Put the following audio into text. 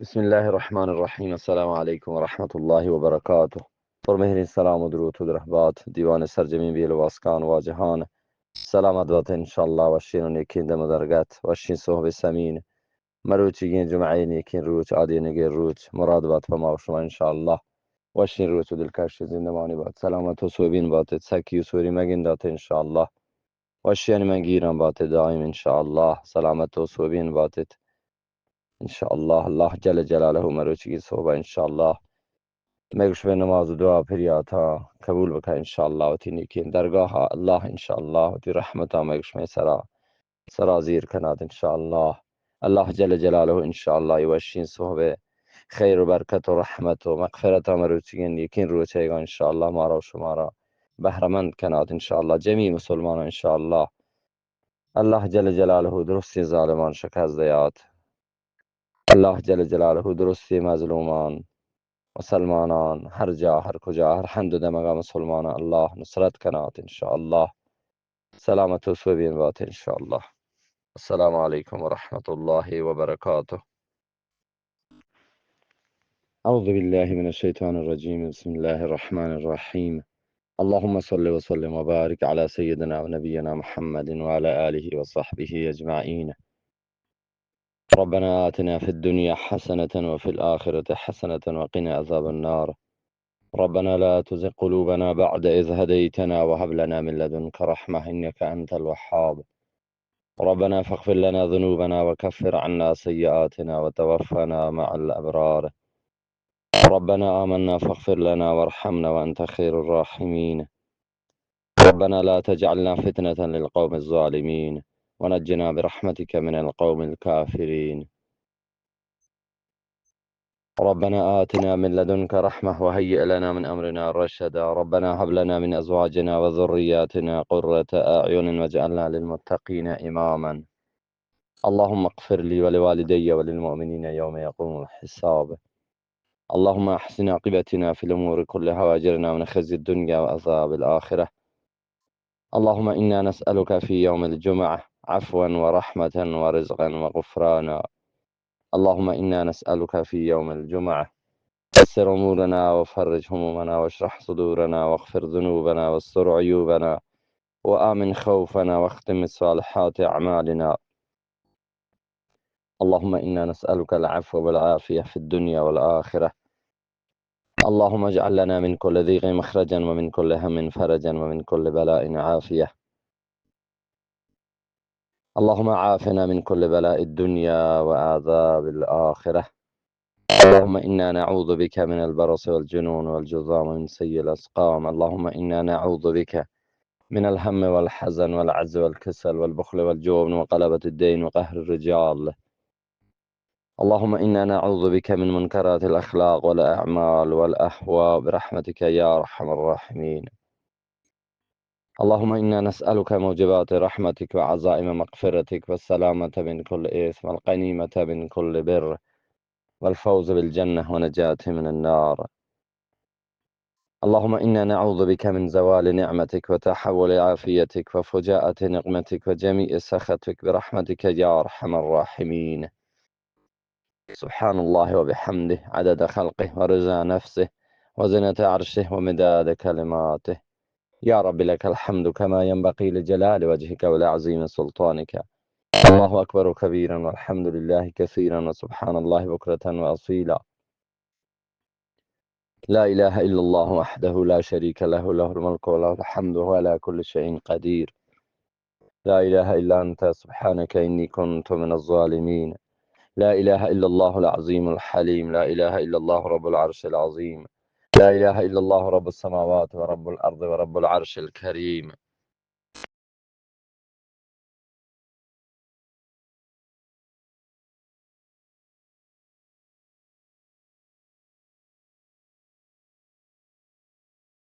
بسم الله الرحمن الرحيم. السلام عليكم ورحمة الله وبركاته. پرمهرین سلام و دروت و درهبات دیوان سرجمین بیل و واسکان واجهان. سلامت بات انشاءالله، وشین و نیکین دم و درگت، وشین صحب سمین. مروچیگین جمعه نیکین روچ، آدینگین روچ مراد بات پہ ما و شما انشاءالله. وشین روچ و دلکش زندمانی بات، سلامت و سوبین باتت، سکی و سوری مگندات انشاءالله. وشیانی من گیران باتت دائم انشاءالله، سلامت و سوبین باتت انشاءالله. الله جل جلاله مروچیگین صحبا انشاءالله مئے گو شمئے نماز و دعا پریاتاں قبول بکا انشاءالله، وتی نیکین درگاہا الله انشاءالله وتی رحمتاں مئے گو شمئے سرا سرا زیر کنات انشاءالله. الله جل جلاله انشاءالله اے وشین صحب خیر و برکت و رحمت و مغفرتا مروچیگین نیکین روچیگا انشاءالله مارا و شمارا بہرمند کنات انشاءالله، جمیع مسلماناں انشاءالله. الله جل جلاله درستین ظالمان شکست دیات. الله جل جلاله درستین مظلومان، مسلمانان، هر جا، هر کجا، هر هند و دمگا مسلمانان الله نصرت کنات انشاءالله. سلامت و سوبین بات انشاءالله. السلام عليكم ورحمة الله وبركاته. أعوذ بالله من الشيطان الرجيم. بسم الله الرحمن الرحيم. اللهم صل وسلم وبارك على سيدنا ونبينا محمد وعلى آله وصحبه أجمعين. ربنا آتنا في الدنيا حسنة وفي الآخرة حسنة وقنا عذاب النار. ربنا لا تزغ قلوبنا بعد إذ هديتنا وهب لنا من لدنك رحمة إنك أنت الوهاب. ربنا فاغفر لنا ذنوبنا وكفر عنا سيئاتنا وتوفنا مع الأبرار. ربنا آمنا فاغفر لنا وارحمنا وأنت خير الراحمين. ربنا لا تجعلنا فتنة للقوم الظالمين ونجنا برحمتك من القوم الكافرين. ربنا آتنا من لدنك رحمة وهيئ لنا من أمرنا رشدا. ربنا هب لنا من أزواجنا وذرياتنا قرة أعين واجعلنا للمتقين إماما. اللهم اغفر لي ولوالدي وللمؤمنين يوم يقوم الحساب. اللهم أحسن عاقبتنا في الأمور كلها وأجرنا من خزي الدنيا وعذاب الآخرة. اللهم إنا نسألك في يوم الجمعة عفوا ورحمة ورزقا وغفرانا. اللهم إنا نسألك في يوم الجمعة يسر أمورنا وفرج همومنا واشرح صدورنا واغفر ذنوبنا واستر عيوبنا وآمن خوفنا واختم الصالحات أعمالنا. اللهم إنا نسألك العفو والعافية في الدنيا والآخرة. اللهم اجعل لنا من كل ضيق مخرجا ومن كل هم فرجا ومن كل بلاء عافية. اللهم عافنا من كل بلاء الدنيا وعذاب الآخرة. اللهم إنا نعوذ بك من البرص والجنون والجذام ومن سيء الأسقام. اللهم إنا نعوذ بك من الهم والحزن والعجز والكسل والبخل والجبن وغلبة الدين وقهر الرجال. اللهم إنا نعوذ بك من منكرات الأخلاق والأعمال والأهواء برحمتك يا أرحم الراحمين. اللهم إنا نسألك موجبات رحمتك وعزائم مغفرتك والسلامة من كل إثم والغنيمة من كل بر والفوز بالجنة والنجاة من النار. اللهم إنا نعوذ بك من زوال نعمتك وتحول عافيتك وفجاءة نقمتك وجميع سخطك برحمتك يا أرحم الراحمين. سبحان الله وبحمده عدد خلقه ورضا نفسه وزنة عرشه ومداد كلماته. يا رب لك الحمد كما ينبغي لجلال وجهك ولعظيم سلطانك. الله أكبر كبيرا والحمد لله كثيرا وسبحان الله بكرة وأصيلا. لا إله إلا الله وحده لا شريك له، له الملك وله الحمد وهو على كل شيء قدير. لا إله إلا أنت سبحانك إني كنت من الظالمين. لا إله إلا الله العظيم الحليم. لا إله إلا الله رب العرش العظيم. لا إله إلا الله رب السماوات ورب الأرض ورب العرش الكريم.